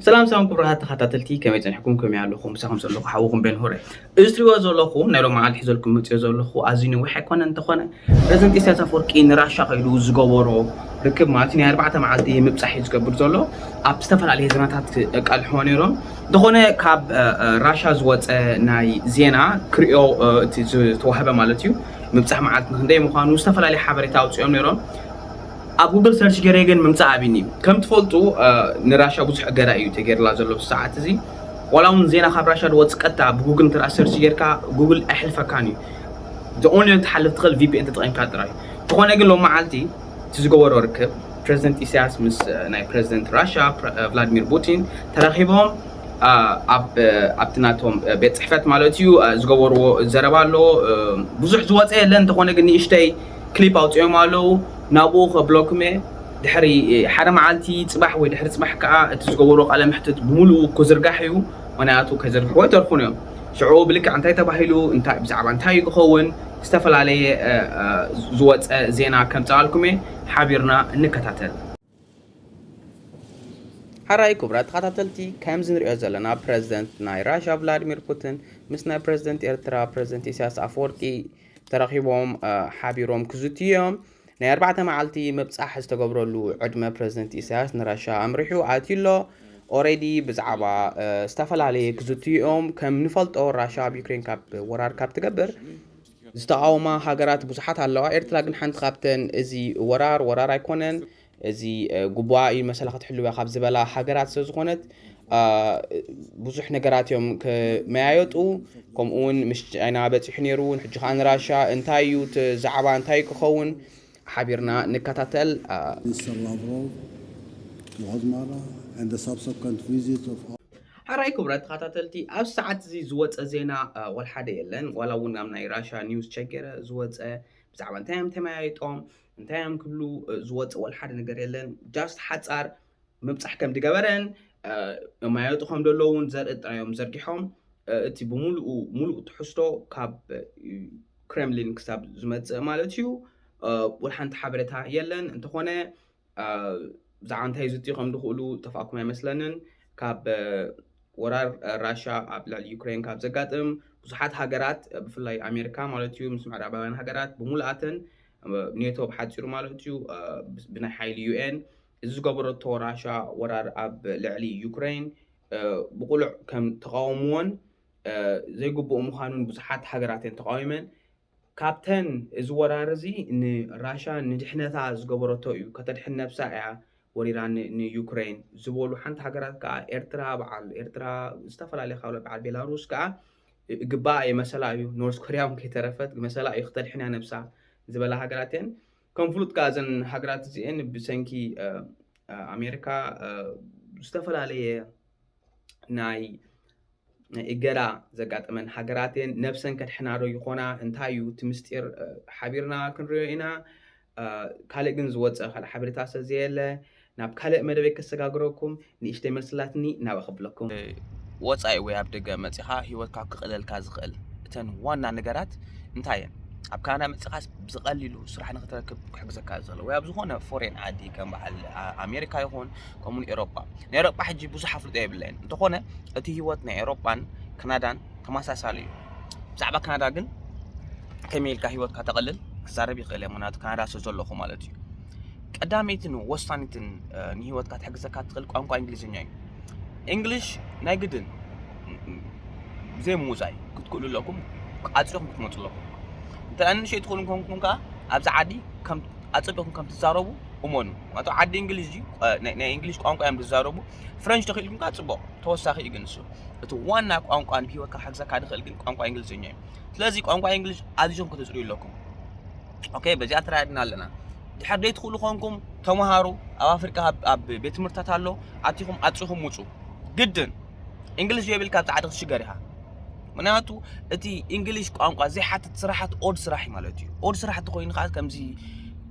ሰላም ሰላም ክቡራት ተኸታተልቲ፣ ከመይ ጸኒሕኩም? ከመይ ኣለኹም? ምሳኹም ዘለኹ ሓውኹም ቤን ሆረ። እዚ ትሪእዎ ዘለኹም ናይ ሎማዓንቲ ሒዘልኩም መጺኦ ዘለኹ ኣዝዩ ነዊሕ ኣይኮነን፣ እንተኾነ ፕረዚደንት ኢሳያስ ኣፈወርቂ ንራሻ ከይዱ ዝገበሮ ርክብ ማለት ናይ ኣርባዕተ መዓልቲ ምብጻሕ እዩ ዝገብር ዘሎ። ኣብ ዝተፈላለየ ዜናታት ኣቃልሕዎ ነይሮም። እንተኾነ ካብ ራሻ ዝወጸ ናይ ዜና ክሪኦ እቲ ዝተዋህበ ማለት እዩ ምብጻሕ መዓልቲ ንክንደይ ምዃኑ ዝተፈላለየ ሓበሬታ ኣውጺኦም ነይሮም። ኣብ ጉግል ሰርች ገይረ ግን ምምጻእ ኣብኒ። ከም ትፈልጡ ንራሻ ብዙሕ እገዳ እዩ ተገይርላ ዘሎ ብሰዓት እዚ። ዋላ እውን ዜና ካብ ራሻ ዝወጽእ ቀጥታ ብጉግል እንተ ሰርች ጌርካ ጉግል ኣይሕልፈካን እዩ። The only ትሓልፍ ትኽእል ቪፒኤን ተጠቒምካ ጥራይ። እንተኾነ ግን ሎም መዓልቲ እቲ ዝገበሮ ርክብ ፕረዚደንት ኢሳያስ ምስ ናይ ፕረዚደንት ራሻ ቭላድሚር ፑቲን ተራኺቦም ኣብቲ ናቶም ቤት ጽሕፈት ማለት እዩ ዝገበርዎ ዘረባ ኣሎ። ብዙሕ ዝወፀ የለን፣ እንተኾነ ግን ንእሽተይ ክሊፕ ኣውፂኦም ኣለዉ። ናብኡ ከብለኩም እየ። ድሕሪ ሓደ መዓልቲ፣ ፅባሕ ወይ ድሕሪ ፅባሕ ከዓ እቲ ዝገበርዎ ቃለ መሕትት ብምሉኡ ክዝርጋሕ እዩ። ምክንያቱ ከይዘርግሕዎ ኣይተርፉን እዮም። ሽዑ ብልክዕ እንታይ ተባሂሉ፣ እንታይ ብዛዕባ እንታይ እዩ ክኸውን፣ ዝተፈላለየ ዝወፀ ዜና ከምፅኣልኩም እየ። ሓቢርና እንከታተል። ሓራይ ክቡራት ተኸታተልቲ፣ ከምዚ ንሪኦ ዘለና ፕረዚደንት ናይ ራሻ ቭላድሚር ፑቲን ምስ ናይ ፕረዚደንት ኤርትራ ፕረዚደንት ኢሳያስ ኣፈወርቂ ተራኺቦም ሓቢሮም ክዝትዩ እዮም። ናይ ኣርባዕተ መዓልቲ ምብጻሕ ዝተገብረሉ ዕድመ ፕረዚደንት ኢሳያስ ንራሻ ኣምሪሑ ኣትዩ ኣሎ። ኦሬዲ ብዛዕባ ዝተፈላለየ ክዝትዩ እዮም። ከም ንፈልጦ ራሻ ኣብ ዩክሬን ካብ ወራር ካብ ትገብር ዝተቃወማ ሃገራት ብዙሓት ኣለዋ። ኤርትራ ግን ሓንቲ ካብተን እዚ ወራር ወራር ኣይኮነን፣ እዚ ጉቡኣ እዩ መሰላ ክትሕልው እያ ካብ ዝበላ ሃገራት ስለ ዝኾነት ብዙሕ ነገራት እዮም ክመያየጡ። ከምኡ እውን ምስ ቻይና በፂሑ ነይሩ እውን፣ ሕጂ ከዓ ንራሻ እንታይ እዩ እቲ ዛዕባ እንታይ ክኸውን ሓቢርና ንከታተል። Mister Lavrov to Asmara and the subsequent visit of ሓራይ ክቡራት ተኸታተልቲ፣ ኣብ ሰዓት እዚ ዝወፀ ዜና ወልሓደ የለን። ዋላ እውን ኣብ ናይ ራሻ ኒውስ ቸገረ ዝወፀ ብዛዕባ እንታይ እዮም ተመያይጦም፣ እንታይ እዮም ክብሉ ዝወፀ ወልሓደ ነገር የለን። ጃስት ሓፃር ምብፃሕ ከም ዝገበረን መያየጡ ከም ዘለውን ዘርኢ ጥራዮም ዘርጊሖም። እቲ ብምሉኡ ሙሉእ ትሕዝቶ ካብ ክሬምሊን ክሳብ ዝመፅእ ማለት እዩ። ወላ ሓንቲ ሓበሬታ የለን። እንተኾነ ብዛዕባ እንታይ ዝትዩ ከም ዝኽእሉ ተፋእኩም ኣይመስለንን። ካብ ወራር ራሻ ኣብ ልዕሊ ዩክሬን ካብ ዘጋጥም ብዙሓት ሃገራት ብፍላይ ኣሜሪካ ማለት እዩ ምስ ምዕራባውያን ሃገራት ብምሉኣተን ኔቶ ብሓፂሩ ማለት እዩ ብናይ ሓይሊ ዩኤን እዚ ዝገበረቶ ራሻ ወራር ኣብ ልዕሊ ዩክሬን ብቁሉዕ ከም ተቃወምዎን ዘይግብኡ ምዃኑን ብዙሓት ሃገራት እየን ተቃዊመን። ካብተን እዚ ወራር እዚ ንራሻ ንድሕነታ ዝገበረቶ እዩ፣ ከተድሕን ነብሳ እያ ወሪራ ንዩክሬን ዝበሉ ሓንቲ ሃገራት ከዓ ኤርትራ በዓል ኤርትራ ዝተፈላለየ ካብ በዓል ቤላሩስ ከዓ ግባኣ እየ መሰላ እዩ፣ ኖርስ ኮርያ እውን ከይተረፈት መሰላ እዩ ክተድሕን እያ ነብሳ ዝበላ ሃገራት እየን። ከም ፍሉጥ ከዓ እዘን ሃገራት እዚአን ብሰንኪ ኣሜሪካ ዝተፈላለየ ናይ እገዳ ዘጋጠመን ሃገራት እየን። ነብሰን ከድሕና ዶ ይኾና? እንታይ እዩ እቲ ምስጢር? ሓቢርና ክንሪኦ ኢና። ካልእ ግን ዝወፀ ካልእ ሓበሬታ ስለ ዘየለ ናብ ካልእ መደበይ ከሰጋግረኩም ንእሽተይ መልስላትኒ ናብ ኣኸብለኩም። ወፃኢ ወይ ኣብ ደገ መፂኻ ህይወትካ ክቕለልካ ዝኽእል እተን ዋና ነገራት እንታይ እየን? ኣብ ካናዳ መፂኻስ ብዝቐሊሉ ስራሕ ንክትረክብ ክሕግዘካ ዘሎ ወይ ኣብ ዝኾነ ፎሬን ዓዲ ከም በዓል ኣሜሪካ ይኹን ከምኡ ኤሮጳ ናይ ኤሮጳ ሕጂ ብዙሕ ኣፍልጦ የብለይን እንተኾነ እቲ ህይወት ናይ ኤሮጳን ካናዳን ተመሳሳሊ እዩ። ብዛዕባ ካናዳ ግን ከመይ ኢልካ ህይወትካ ተቕልል ክዛረብ ይኽእል እየ፣ ምክንያቱ ካናዳ ስለ ዘለኹ ማለት እዩ። ቀዳመይትን ወሳኒትን ንህይወትካ ትሕግዘካ ትኽእል ቋንቋ እንግሊዝኛ እዩ። እንግሊሽ ናይ ግድን ዘይምውፃይ ክትክእሉ ኣለኩም፣ ኣፅሪኹም ክትመፁ ኣለኩም። እንተ ንእሸይ ትኽእሉ እንኮንኩም ከዓ ኣብዚ ዓዲ ኣፀቢቕኩም ከም ትዛረቡ እመኑ። ምክንያቱ ዓዲ እንግሊዝ እዩ፣ ናይ እንግሊሽ ቋንቋ እዮም ዝዛረቡ። ፍረንች ተኽኢልኩም ከዓ ፅቡቕ ተወሳኺ እዩ፣ ግን እሱ እቲ ዋና ቋንቋ ንህይወትካ ክሕግዘካ ዝኽእል ግን ቋንቋ እንግሊዝኛ እዩ። ስለዚ ቋንቋ እንግሊሽ ኣዚዞም ከተፅርዩ ኣለኩም። ኦኬ፣ በዚኣ ተራድና ኣለና። ድሕር ደይ ትኽእሉ ኮንኩም ተምሃሩ፣ ኣብ ኣፍሪቃ ኣብ ቤት ትምህርታት ኣሎ፣ ኣቲኹም ኣፅኹም ውፁ። ግድን እንግሊሽ የብልካ ኣብዚ ዓዲ ክትሽገር ኢኻ። ምክንያቱ እቲ እንግሊሽ ቋንቋ ዘይሓትት ስራሓት ኦድ ስራሕ እዩ ማለት እዩ። ኦድ ስራሕ እንተኮይኑ ከዓ ከምዚ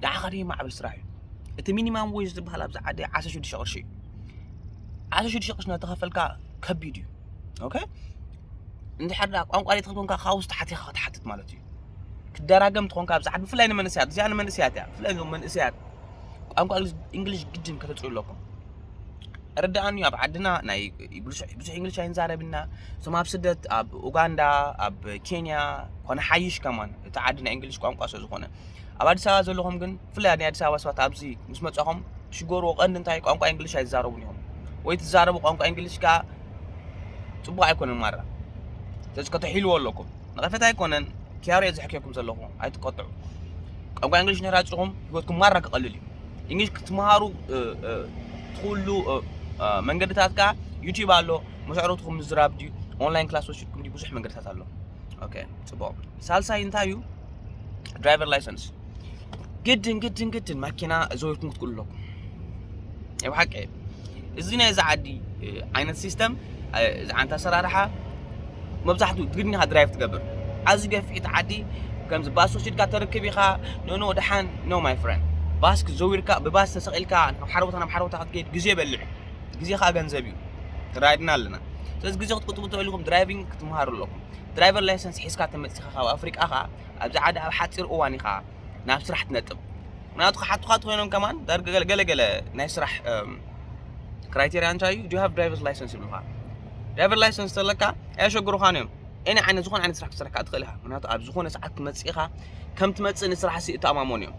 ንዓኻ ደይ ማዕብል ስራሕ እዩ። እቲ ሚኒማም ዌጅ ዝበሃል ኣብዚ ዓዲ ዓሰርተ ሽዱሽተ ቅርሺ እዩ። ዓሰርተ ሽዱሽተ ቅርሺ እናተኸፈልካ ከቢድ እዩ። ኦኬ፣ እንድሕር ዳ ቋንቋ ደይ ትኽእል ኮንካ ካብ ውስጥ ሓቲኻ ክትሓትት ማለት እዩ። ክደራገም ትኾንካ ኣብዚ ዓዲ ብፍላይ ንመንእሰያት፣ እዚኣ ንመንእሰያት እያ። ብፍላይ እዞም መንእሰያት ቋንቋ እንግሊሽ ግድን ከተፅርዩ ኣለኩም። ርድኣኒ ኣብ ዓድና ናይ ብዙሕ ብዙሕ እንግሊሽ ኣይንዛረብና። እቶም ኣብ ስደት ኣብ ኡጋንዳ ኣብ ኬንያ ኮነ ሓይሽ ከማን እቲ ዓዲ ናይ እንግሊሽ ቋንቋ ስለ ዝኾነ ኣብ ኣዲስ ኣበባ ዘለኹም ግን ብፍላይ ናይ ኣዲስ ኣበባ ሰባት ኣብዚ ምስ መጻኹም ትሽገርዎ ቀንዲ እንታይ ቋንቋ እንግሊሽ ኣይዛረቡን እዮም ወይ ትዛረቡ ቋንቋ እንግሊሽ ከኣ ጽቡቕ ኣይኮነን ማራ። ስለዚ ከተሒልዎ ኣለኩም። ነቐፈት ኣይኮነን ኪያሮ እየ ዘሕክየኩም ዘለኹ ኣይትቆጥዑ። ቋንቋ እንግሊሽ እንድሕር ኣጽኹም ህይወትኩም ማራ ክቐልል እዩ። እንግሊሽ ክትመሃሩ ትኽእሉ መንገድታት ከኣ ዩቲዩብ ኣሎ። ምስ ኣዕሩኽትኩም ምዝራብ ድዩ ኦንላይን ክላስ ወሲድኩም ድዩ ብዙሕ መንገድታት ኣሎ። ኦኬ ጽቡቕ። ሳልሳይ እንታይ እዩ? ድራይቨር ላይሰንስ። ግድን ግድን ግድን ማኪና ዘዊርኩም ክትክእሉ ኣለኩም። ናይ ብሓቂ እዚ ናይ እዚ ዓዲ ዓይነት ሲስተም እዚ ዓንታ ኣሰራርሓ መብዛሕትኡ ግድን ኢኻ ድራይቭ ትገብር። ኣዚ ገፊሕ እቲ ዓዲ ከምዚ ባስ ወሲድካ ተርክብ ኢኻ። ኖ ኖ ደሓን ኖ ማይ ፍረንድ ባስ ክዘዊርካ ብባስ ተሰቒልካ ካብ ሓደ ቦታ ናብ ሓደ ቦታ ክትከይድ ግዜ በልዕ ግዜ ከዓ ገንዘብ እዩ። ተራድና ኣለና። ስለዚ ግዜ ክትቁጥቡ ትኽእሉ ኢኹም። ድራይቪንግ ክትመሃሩ ኣለኩም። ድራይቨር ላይሰንስ ሒዝካ ተመፂኻ ካብ ኣፍሪቃ ኸዓ ኣብዚ ዓዲ ኣብ ሓፂር እዋን ኢኻ ናብ ስራሕ ትነጥብ። ምክንያቱ ክሓቱኻ ትኾይኖም ከማን ዳርጋ ገለ ገለ ገለ ናይ ስራሕ ክራይቴሪያ እንታይ እዩ? Do you have driver's license ይብሉኻ። ድራይቨር ላይሰንስ ተለካ ኣየሸግሩኻን እዮም። ኤኒ ዓይነት ዝኾነ ዓይነት ስራሕ ክትሰርሕ ከዓ ትኽእል ኢኻ። ምክንያቱ ኣብ ዝኾነ ሰዓት ክትመፅእ ኢኻ። ከም ትመፅእ ንስራሕ ሲ እተኣማመኑ እዮም።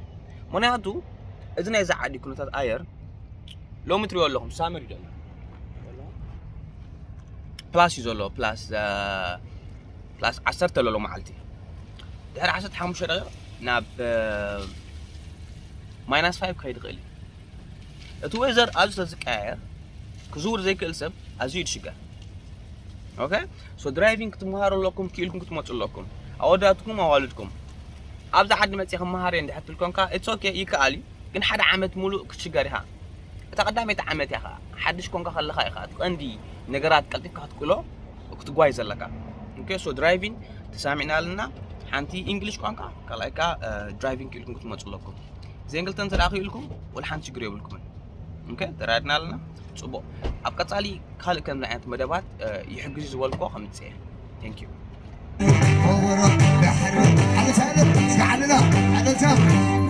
ምክንያቱ እዚ ናይ እዚ ዓዲ ኩነታት ኣየር ሎሚ ትሪኦ ኣለኹም ሳመር እዩ ዘሎ። ፕላስ እዩ ዘሎ ፕላስ ፕላስ ዓሰርተ ኣሎ ሎመዓልቲ። ድሕሪ ዓሰርተ ሓሙሽተ ደቂቕ ናብ ማይናስ ፋይቭ ክኸይድ ይኽእል እዩ። እቲ ዌዘር ኣዝዩ ስለዝቀያየር ክዝውር ዘይክእል ሰብ ኣዝዩ ይድሽገር። ኦኬ ሶ ድራይቪንግ ክትመሃሩ ኣለኩም። ክኢልኩም ክትመፁ ኣለኩም። ኣወዳትኩም ኣዋልድኩም ኣብዚ ዓዲ መፅእ ክመሃር እየ እንድሕር ትብል ኮንካ ኢትስ ኦኬ ይከኣል እዩ። ግን ሓደ ዓመት ሙሉእ ክትሽገር ኢኻ። እታ ቀዳመይቲ ዓመት እያ ኸዓ ሓድሽ ኮንካ ከለኻ ኢኻ እቲ ቀንዲ ነገራት ቀልጢፍካ ክትክእሎ ክትጓይ ዘለካ። ኦኬ ሶ ድራይቪንግ ተሳሚዕና ኣለና። ሓንቲ እንግሊሽ ቋንቋ ካልኣይ ከዓ ድራይቪንግ ክኢልኩም ክትመፁ ኣለኩም። እዚአን ክልተን እንተ ደኣ ክኢልኩም ወላ ሓንቲ ሽግር የብልኩምን። ኦኬ ተራድና ኣለና። ፅቡቕ ኣብ ቀፃሊ ካልእ ከምዚ ዓይነት መደባት ይሕግዙ ዝበልኩዎ ከምፅእ እየ። Thank you።